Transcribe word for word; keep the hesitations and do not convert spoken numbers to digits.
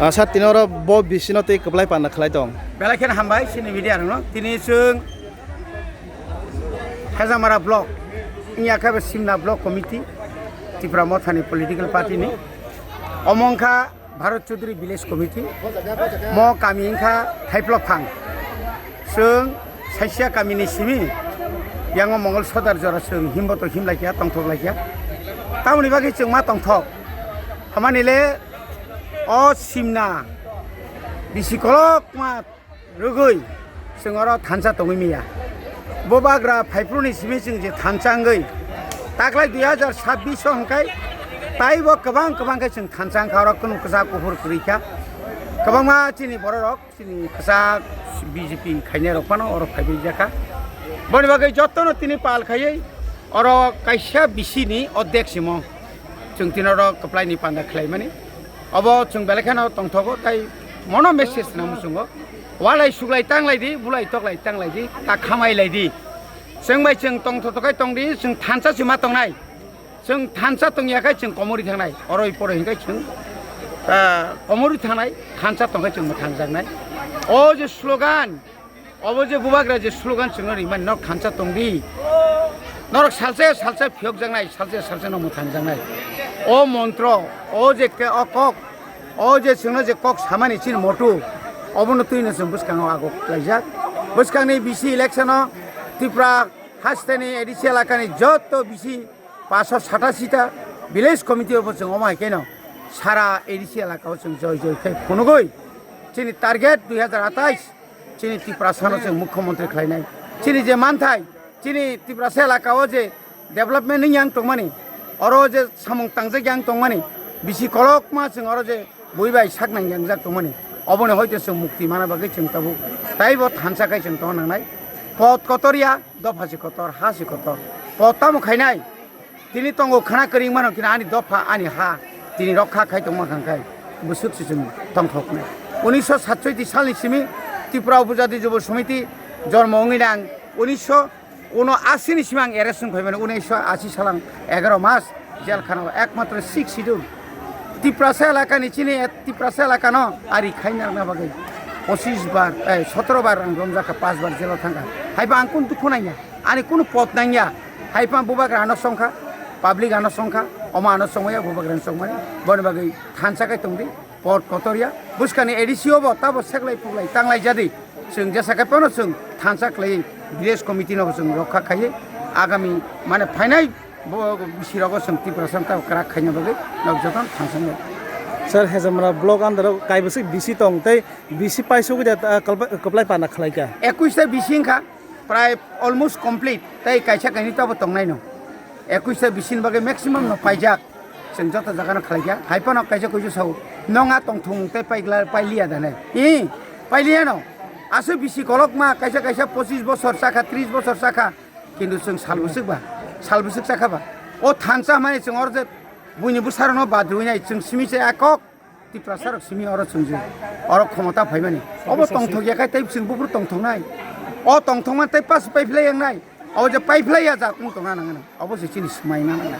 Asa tini oro bo bisino tei kwplai panda khlai tong. Belai kheno hambai chini media rokno. Tini chwng Hejamara block, wngya khe bo Simna block committee, Tipra Mothani political party ni. Omo wngkha Bharat Chaudhary Village Committee, mo kami wngkha Thaiplok Phang. Chwng Saisia kamini simi, yango Mongol Sodar jora chwng himboto himlaikha, tongthoklaikha. Tamoni bagwi chwng ma tongthok. Hamani le o Simna bisi kolokma rwgwi chwng oro thansa tongwi manya. Bubagra phaiphru ni simi chwng je thansa wngwi taklai dui hajar sabbish o hwnkhe taibo kwbang kwbang khe chwng thansa wngkha, oro kunu kwchak kuphur kwrwi kha. Kwbangma chini bororok, chini kwchak B J P khainai rok phano oro phaibai jakha. Boni bagwi jotono tini pal khaiwi oro kaisa bisi ni ordek simo chwng tini oro kwplai ni panda khlaimani. Obo chwng belai kheno tongthogo, tai mono message nang muchungo. Walai suklai tanglai di, bulai toklai tanglai di, ta khamai lai di. Chwng bai chwng tongthotok khai tong di, chwng thansa se ma tongnai. Chwng thansa tongya khai chwng komorwi thangnai. Oroi poroi hinkhai chwng, ah, komorwi thangnai, thansa tongkhai chwng mwthangjaknai. O je slogan, obo je bubagra je slogan chwngno rimani, norok thansa tongdi. Norok salsa salsa phiyokjaknai, salsa salsa no mwthangjaknai. O montro, o je ke-, o kok, o je chwngno je kok samani chini motu, obono twino chwng bwskango agok laijak. Bwskangni bisi election o Tripura hasteni A D C elakani joto bisi paanch sho satasita village committee o bo chwng omo hai kheno sara A D C elaka o chwng joi joi khe phunugwi chini target dui hajar atais chini Tiprasa no chwng mukhyamantri khlainai. Chini je manthai, chini Tiprasa elaka o je development wng yang tongmani, oro je samung tangjak yang tongmani, bisi kolokma chwng oro je bui bai sak nang yang jak tongmani, oboni hoite chwng mukti mana bagwi chwng tabuk taibo thansa khai chwng tongna nangnai. Pot kotor ya, dopha se kotor, ha se kotor. Pot tamo khainai? Tini tongo khna kwrwng mano kina ani dopha, ani ha, tini rokha khai tongma kha khai bwswk se chwng tongthoknai. Unisho satsoiti salni simi Tripura Upajati Jubo Samiti jormo wngwi nang, unisho uno asi ni simi ang arrest wng phaimani, unisho asi salang egaro mas jel khana o ekmatro six schedule Tiprasa elakani chini Tiprasa elakano ari khaina rwna bagwi pochis bar, eh, sotoro bar ang romjakha, pas bar jelo thangkha. Haiba ang kun dukhu nangya. Ani kunu pot nangya, haiphano bubagra ano songkha, public ano songkha, omo ano songmaya, bubagra ano songmani, boni bagwi thansa khe tongdi, pot kotorya, bwskangni A D C o bo tabo seklai puklai tanglai jadi, chwng jesa khe phano chwng thansa khlai, village committee no bo chwng rokha khaiwi, agami mane phainai bo bisi rogo chwng Tiprasa tabo kwrak khaina bagwi nok jotono thansa nai. Sir, Hejamra block under o kaibwswk bisi tong tei bisi paisugwi da, ah, kwplai panda khlaikha. Ekwis ta bisi wngkha. Prai almost complete, tei kaisa kainwi tabo tongnaino. Ekwis ta bisini bagwi maximum no paijak. Chwng joto jagano khlaikha. Haiphano kaisa kuisu sao, "Nong a tongthung tei paigla-, pailiya da ne?" Ee, pailiyano. Aswk bisi kolokma, kaisa kaisa pochis bosor chakha, tris bosor chakha. Kintu chwng sal bwswk ba, sal bwswk chakha ba. O thansa hwnmani chwng oro je buini bwsarokno badrwinai, chwng simi se a kok. Tiprasa rok simi oro chwngjak, oro khomota phaimani. Obo tongthok ya khai tei chwng buphuru tongthoknai. O tongthokma tei pas paiphlai yangnai. Obo je paiphlai ya jat wng tongna nangnai. Obo se chini swmai na nangnai.